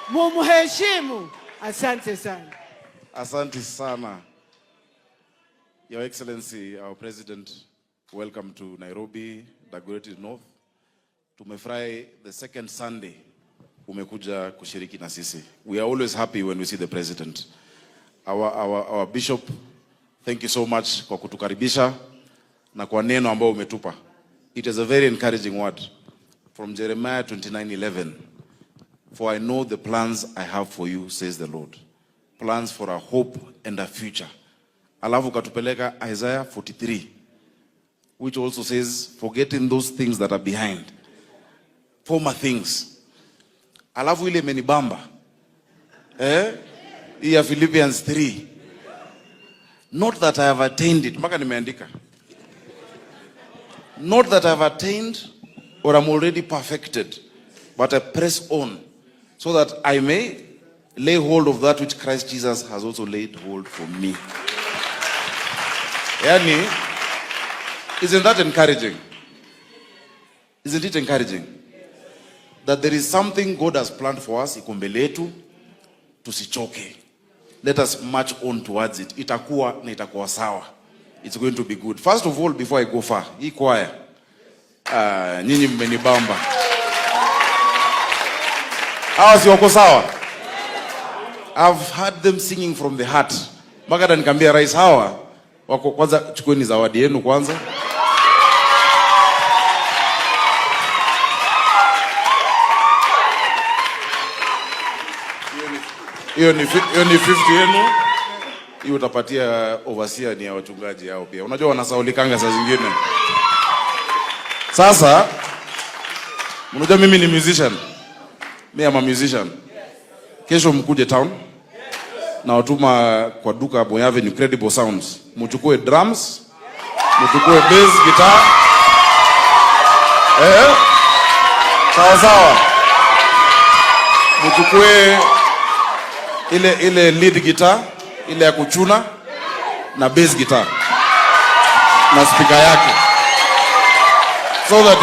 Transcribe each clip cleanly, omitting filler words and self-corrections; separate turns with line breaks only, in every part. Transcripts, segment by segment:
Mumheshimu. Asante sana.
Asante sana. Your Excellency, our President, welcome to Nairobi, Dagoretti North. Tumefurahi the second Sunday umekuja kushiriki na sisi. We are always happy when we see the President. Our Bishop, thank you so much kwa kutukaribisha na kwa neno ambao umetupa. It is a very encouraging word from Jeremiah 29:11. For I know the plans I have for you, says the Lord. Plans for a hope and a future. Alafu katupeleka Isaiah 43, which also says, forgetting those things that are behind, former things. Alafu ile imenibamba. Eh? Hii ya Philippians 3. Not that I have attained it. Mpaka nimeandika. Not that I have attained or I'm already perfected, but I press on so that I may lay hold of that which Christ Jesus has also laid hold for me. Yani, isn't that encouraging? Isn't it encouraging? That there is something God has planned for us, iko mbele yetu, tusichoke. Let us march on towards it. Itakuwa na itakuwa sawa. It's going to be good. First of all, before I go far, hii choir, nyinyi mmenibamba. Hawa si wako sawa? I've heard them singing from the heart. Mpaka hata nikamwambia rais, hawa wako kwanza, chukueni zawadi yenu kwanza. Hiyo ni 50 yenu. Hiyo utapatia overseer, ni ya wachungaji hao pia. Unajua wanasaulikanga saa zingine. Sasa unajua mimi ni musician. Me am a musician. Kesho mkuje town na watuma kwa duka Moi Avenue, Credible Sounds. Mchukue drums, mchukue bass guitar. Sawa sawa. Mchukue ile lead guitar, ile ya kuchuna na bass guitar na speaker yake, so that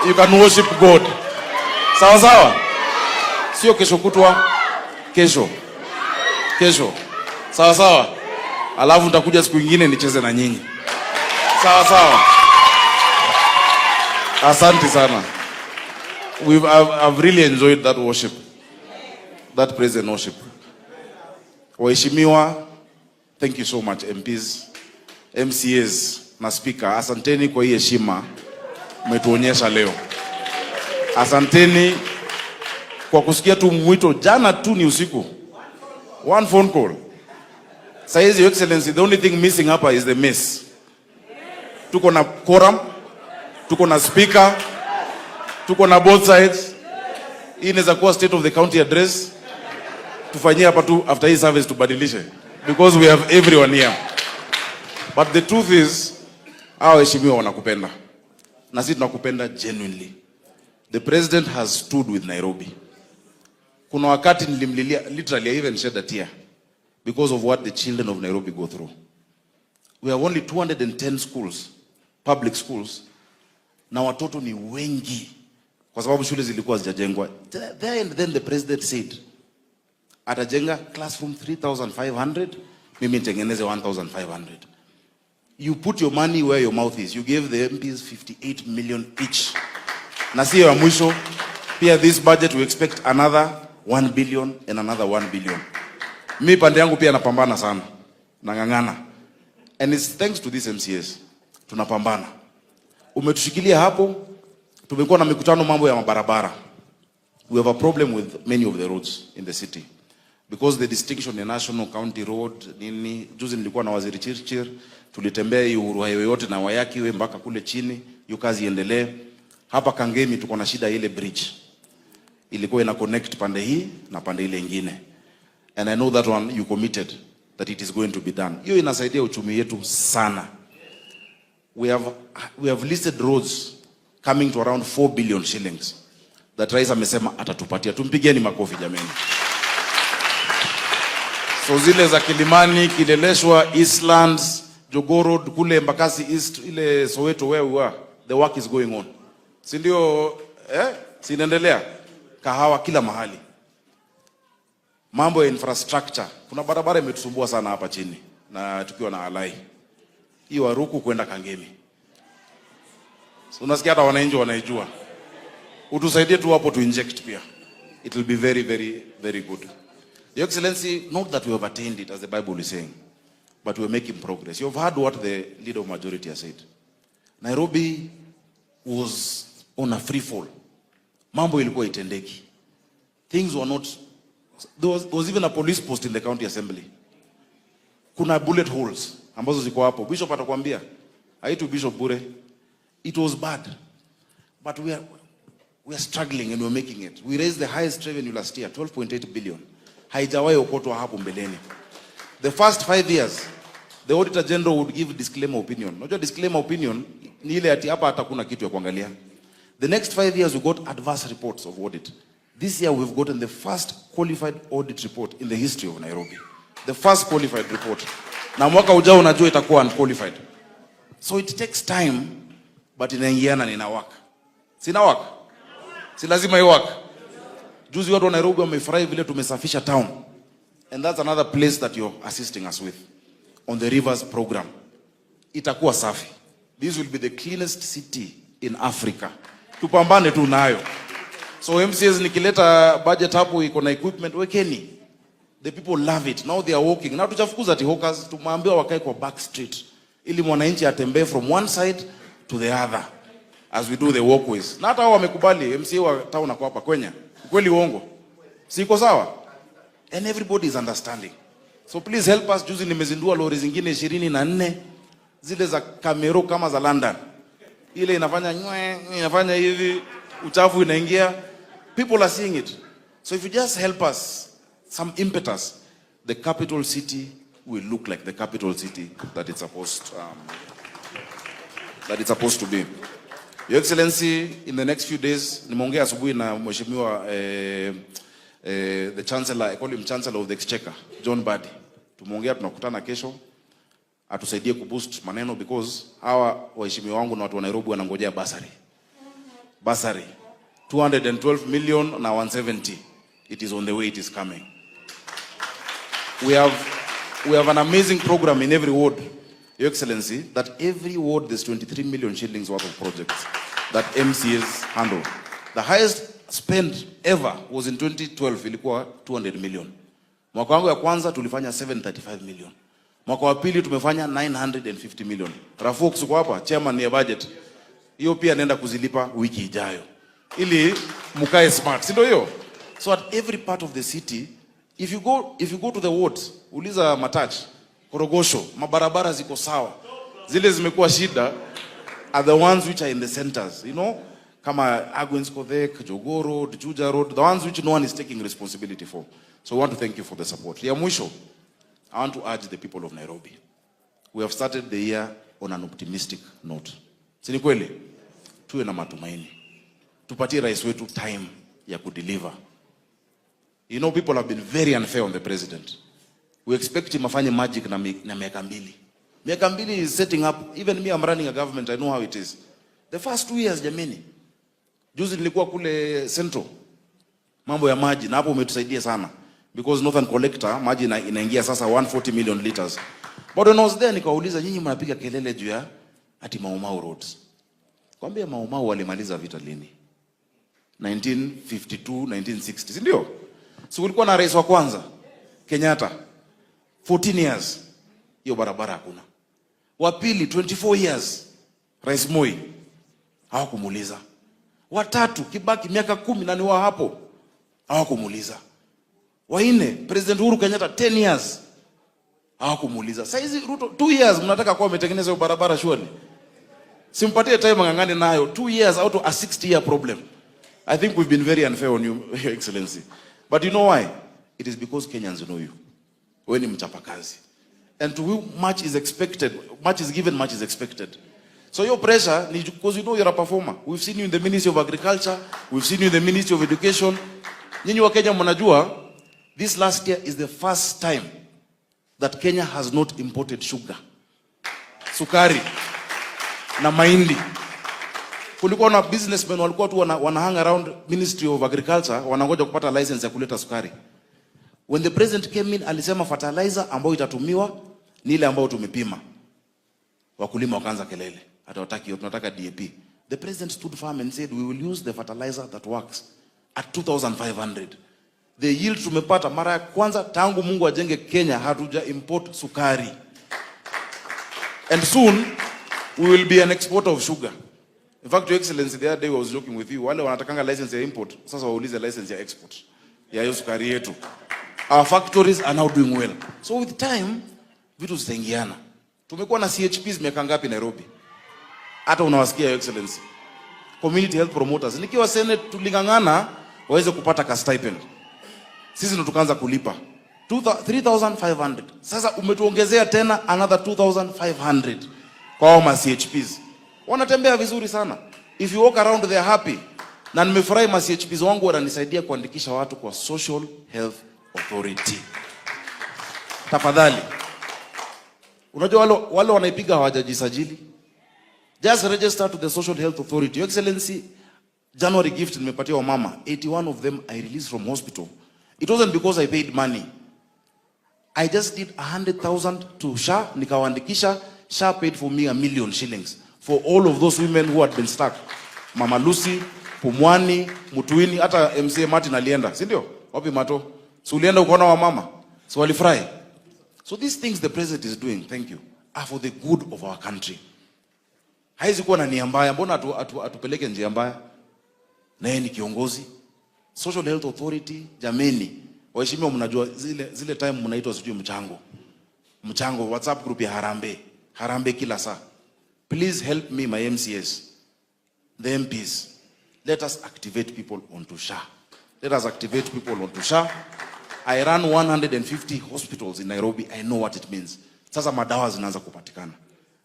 you can worship God. Sawa sawa. Sio kesho kutwa, kesho. Kesho. Sawa sawa. Alafu nitakuja siku nyingine nicheze na nyinyi. Sawa sawa. Asante sana. I've really enjoyed that worship. That praise and worship. Waheshimiwa, thank you so much MPs, MCAs na speaker. Asanteni kwa hii heshima mmetuonyesha leo. Asanteni kwa kusikia tu mwito jana tu ni usiku. One phone call. Saizi, Your Excellency, the only thing missing hapa is the mace. Tuko na quorum, tuko na speaker, tuko na both sides. Hii inaweza kuwa state of the county address. Tufanyie hapa tu after hii service tubadilishe, because we have everyone here. But the truth is, hao waheshimiwa wanakupenda. Na sisi tunakupenda genuinely. The president has stood with Nairobi. Kuna wakati nilimlilia, literally I even shed a tear because of what the children of Nairobi go through. We have only 210 schools, public schools, na watoto ni wengi kwa sababu shule zilikuwa hazijajengwa. There and then the president said atajenga classroom 3500, mimi nitengeneze 1500. You put your money where your mouth is. You gave the MPs 58 million each. Na sio ya mwisho, pia this budget we expect another 1 billion and another 1 billion. Mi pande yangu pia napambana sana. Nang'ang'ana. And it's thanks to this MCAs. Tunapambana. Umetushikilia hapo, tumekuwa na mikutano mambo ya mabarabara. We have a problem with many of the roads in the city. Because the distinction in national county road nini, juzi nilikuwa na Waziri Chirchir, tulitembea hii Uhuru Highway yote na Waiyaki Way mpaka kule chini, hiyo kazi iendelee. Hapa Kangemi tuko na shida ile bridge. Ilikuwa ina connect pande hii na pande ile nyingine. And I know that one you committed that it is going to be done. Hiyo inasaidia uchumi yetu sana. We have listed roads coming to around 4 billion shillings that Rais amesema atatupatia. Tumpigieni makofi jameni. So zile za Kilimani, Kileleshwa, Eastlands, Jogoo Road, kule Embakasi East, ile Soweto where we were, the work is going on. Si ndio, eh? Si inaendelea? Kahawa kila mahali. Mambo ya infrastructure, kuna barabara imetusumbua sana hapa chini na tukiwa na Alai. Hiyo Waruku kwenda Kangemi. So unasikia hata wananchi wanaijua. Utusaidie tu hapo tu inject pia. It will be very, very, very good. Your Excellency, not that we have attained it, as the Bible is saying, but we're making progress. You've heard what the Leader of Majority has said. Nairobi was on a free fall. Mambo ilikuwa itendeki. Things were not, there was even a police post in the county assembly. Kuna bullet holes ambazo ziko hapo. Bishop atakwambia. Haitu Bishop bure. It was bad. But we are struggling and we're making it. We raised the highest revenue last year, 12.8 billion. Haijawahi okotwa hapo mbeleni. The first 5 years, the Auditor General would give disclaimer opinion. Unajua disclaimer opinion ni ile ati hapa hata kuna kitu ya kuangalia. The next 5 years we got adverse reports of audit. This year we've gotten the first qualified audit report in the history of Nairobi. The first qualified report. Na mwaka ujao unajua itakuwa unqualified. So it takes time, but inaingiana na ina work. Si ina work? Si lazima iwork? Juzi watu wa Nairobi wamefurahi vile tumesafisha town. And that's another place that you're assisting us with on the rivers program. Itakuwa safi. This will be the cleanest city in Africa. Tupambane tu nayo. So MCAs, nikileta budget hapo iko na equipment, wekeni. The people love it. Now they are walking. Now tuchafukuza ati hawkers, tumeambiwa wakae kwa back street ili mwananchi atembee from one side to the other as we do the walkways. Na hata hao wamekubali. MCA wa town ako hapa Kwenya. Kweli, uongo? Siko sawa? And everybody is understanding. So please help us. Juzi nimezindua lori zingine 24, zile za Camero kama za London. Ile inafanya nywe, inafanya hivi, uchafu inaingia. People are seeing it. So if you just help us, some impetus, the capital city will look like the capital city that it's supposed to be. Your Excellency, in the next few days, nimeongea asubuhi na Mheshimiwa the Chancellor, I call him Chancellor of the Exchequer, John Mbadi. Tumeongea, tunakutana kesho atusaidie kuboost maneno because hawa waheshimiwa wangu na watu wa Nairobi wanangojea bursary. Bursary 212 million na 170. It is on the way, it is coming. We have an amazing program in every ward, Your Excellency, that every ward there's 23 million shillings worth of projects that MCAs handle. The highest spend ever was in 2012, ilikuwa 200 million. Mwaka wangu ya kwanza tulifanya 735 million. Mwaka wa pili tumefanya 950 million. Rafox uko hapa, chairman ya budget. Hiyo pia naenda kuzilipa wiki ijayo. Ili mkae smart, si ndio hiyo? So at every part of the city, if you go to the wards, uliza Matach, Korogocho, mabarabara ziko sawa. Zile zimekuwa shida are the ones which are in the centers, kama Agwens Kodhek, Jogoo Road, Juja Road, the ones which no one is taking responsibility for. So I want to thank you for the support. Ya mwisho, I want to urge the people of Nairobi. We have started the year on an optimistic note. Si ni kweli? Tuwe na matumaini. Tupatie rais wetu time ya kudeliver. People have been very unfair on the president. We expect him afanye magic na miaka 2. Miaka 2 is setting up. Even me, I'm running a government, I know how it is. The first 2 years, jameni. Juzi nilikuwa kule Central. Mambo ya maji, na hapo umetusaidia sana. Because Northern Collector, maji inaingia sasa 140 million liters. But when I was there, nikawauliza, "Nyinyi mnapiga kelele juu ya ati Mau Mau roads." Kwambia Mau Mau walimaliza vita lini? 1952, 1960, si ndio? Si kulikuwa na rais wa kwanza Kenyatta, 14 years hiyo barabara hakuna. Wa pili 24 years, Rais Moi, hawakumuuliza. Watatu Kibaki miaka 10 na ni wa hapo, hawakumuuliza. Wa nne President Uhuru Kenyatta 10 years, hawakumuuliza. Sasa hizi Ruto 2 years mnataka kuwa ametengeneza hiyo barabara surely? Simpatie time ang'ang'ane nayo. 2 years out of a 60 year problem. I think we've been very unfair on you, Your Excellency. But you know why? It is because Kenyans know you. Wewe ni mchapakazi. And to whom much is expected, much is given, much is expected. So your pressure ni because you know you're a performer. We've seen you in the Ministry of Agriculture, we've seen you in the Ministry of Education. Nyinyi wa Kenya mnajua this last year is the first time that Kenya has not imported sugar. Sukari na mahindi. Kulikuwa na businessmen walikuwa tu wana hang around Ministry of Agriculture, wanangoja kupata license ya kuleta sukari. When the president came in, alisema fertilizer ambayo itatumiwa ni ile ambayo tumepima. Wakulima wakaanza kelele, hatutaki hiyo, tunataka DAP. The president stood firm and said, "We will use the fertilizer that works at 2500." The yield tumepata mara ya kwanza tangu Mungu ajenge Kenya, hatuja import sukari. And soon we will be an exporter of sugar. In fact, Your Excellency, the other day I was joking with you, wale wanatakanga license ya import, sasa waulize license ya export ya hiyo sukari yetu. Our factories are now doing well. So with time, vitu zitaingiana. Tumekuwa na CHPs miaka ngapi Nairobi? Hata unawasikia, Your Excellency. Community health promoters. Nikiwa Senate tuling'ang'ana waweze kupata ka stipend. Sisi ndo tukaanza kulipa 3500. Sasa umetuongezea tena another 2500 kwa hao ma CHPs. Wanatembea vizuri sana. If you walk around, they are happy. Na nimefurahi ma CHPs wangu wananisaidia kuandikisha watu kwa Social Health Authority. Tafadhali. Unajua wale wanaipiga hawajajisajili. Just register to the Social Health Authority. Your Excellency, January gift nimepatia wamama, 81 of them I released from hospital. It wasn't because I paid money. I just did 100,000 to SHA, nikawaandikisha. SHA paid for me 1 million shillings for all of those women who had been stuck. Mama Lucy, Pumwani, Mutuini, hata MCA Martin alienda, si ndio? Wapi Mato? Si ulienda ukaona wamama? Si walifurahi? So these things the president is doing, thank you, are for the good of our country. Haizi kuwa na nia mbaya, mbona atupeleke njia mbaya? Na yeye ni kiongozi. Social Health Authority, jameni, waheshimiwa, mnajua zile time mnaitwa sijui mchango. Mchango, WhatsApp group ya Harambee. Harambee kila saa. Please help me, my MCAs, the MPs. Let us activate people onto SHA. Let us activate people onto SHA. I run 150 hospitals in Nairobi. I know what it means. Sasa madawa zinaanza kupatikana.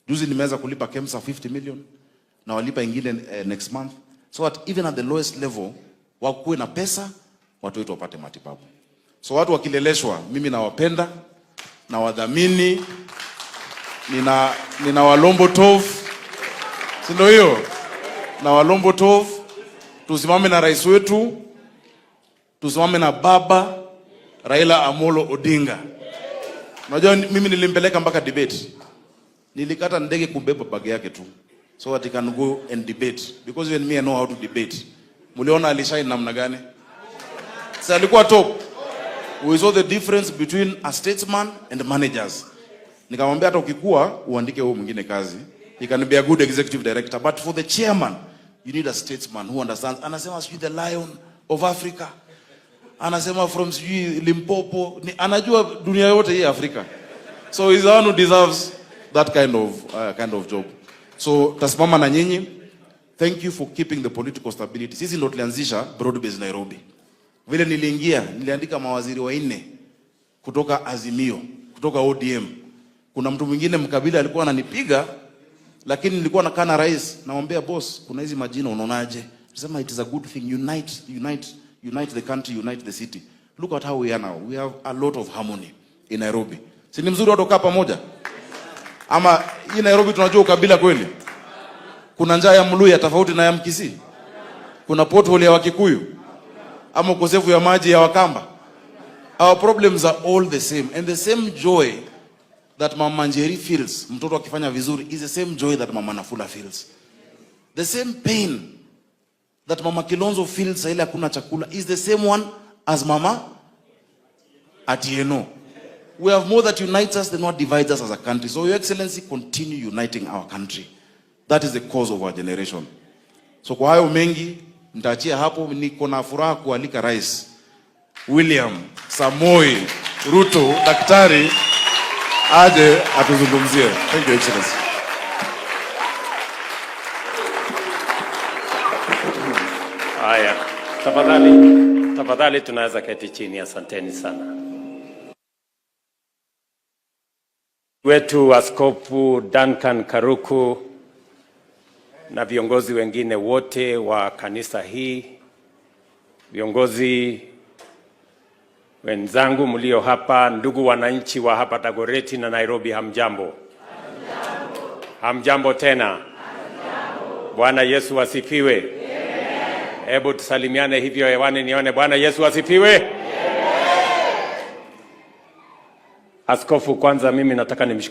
Juzi nimeweza kulipa KEMSA 50 million na walipa ingine next month, so that even at the lowest level wakuwe na pesa, watu wetu wapate matibabu. So watu wa Kileleshwa, mimi nawapenda na wadhamini, nina walombo tov, si ndio hiyo? Na walombo tov, tusimame na rais wetu, tusimame na baba Raila Amolo Odinga. Unajua mimi nilimpeleka mpaka debate. Nilikata ndege kubeba bag yake tu so that he can go and debate, because even me, I know how to debate. Mliona alishine namna gani? Si alikuwa top? We saw the difference between a statesman and managers. Nikamwambia hata ukikua uandike huo mwingine kazi. He can be a good executive director, but for the chairman you need a statesman who understands. Anasema sijui the Lion of Africa. Anasema from sijui Limpopo, ni, anajua dunia yote hii Afrika. So he's the one who deserves that kind of job. So tasimama na nyinyi. Thank you for keeping the political stability. Sisi ndo tulianzisha broad based Nairobi. Vile niliingia, niliandika mawaziri wanne kutoka Azimio, kutoka ODM. Kuna mtu mwingine mkabila alikuwa ananipiga, lakini nilikuwa nakaa na rais, namwambia, "Boss, kuna hizi majina, unaonaje?" Sema it is a good thing. Unite, unite, unite the country, unite the city. Look at how we are now. We have a lot of harmony in Nairobi. Si ni mzuri watu kukaa pamoja? Ama hii Nairobi tunajua ukabila kweli? Kuna njaa ya Mluya tofauti na ya Mkisii? Kuna pothole ya Wakikuyu? Ama ukosefu ya maji ya Wakamba? Our problems are all the same, and the same joy that Mama Njeri feels mtoto akifanya vizuri is the same joy that Mama Nafula feels. The same pain that Mama Kilonzo feels ile hakuna chakula is the same one as Mama Atieno. We have more that unites us than what divides us as a country. So, Your Excellency, continue uniting our country. That is the cause of our generation. So kwa hayo mengi nitaachia hapo. Niko na furaha kualika Rais William Samoei Ruto, daktari, aje atuzungumzie. Thank you, Excellency.
Haya, tafadhali, tafadhali tunaweza keti chini. Asanteni sana. Wetu Askofu Duncan Karuku na viongozi wengine wote wa kanisa hii, viongozi wenzangu mlio hapa, ndugu wananchi wa hapa Dagoretti na Nairobi, hamjambo? Hamjambo tena. Bwana Yesu asifiwe. Hebu tusalimiane hivyo hewani nione. Bwana Yesu asifiwe. Askofu, kwanza mimi nataka nimshukuru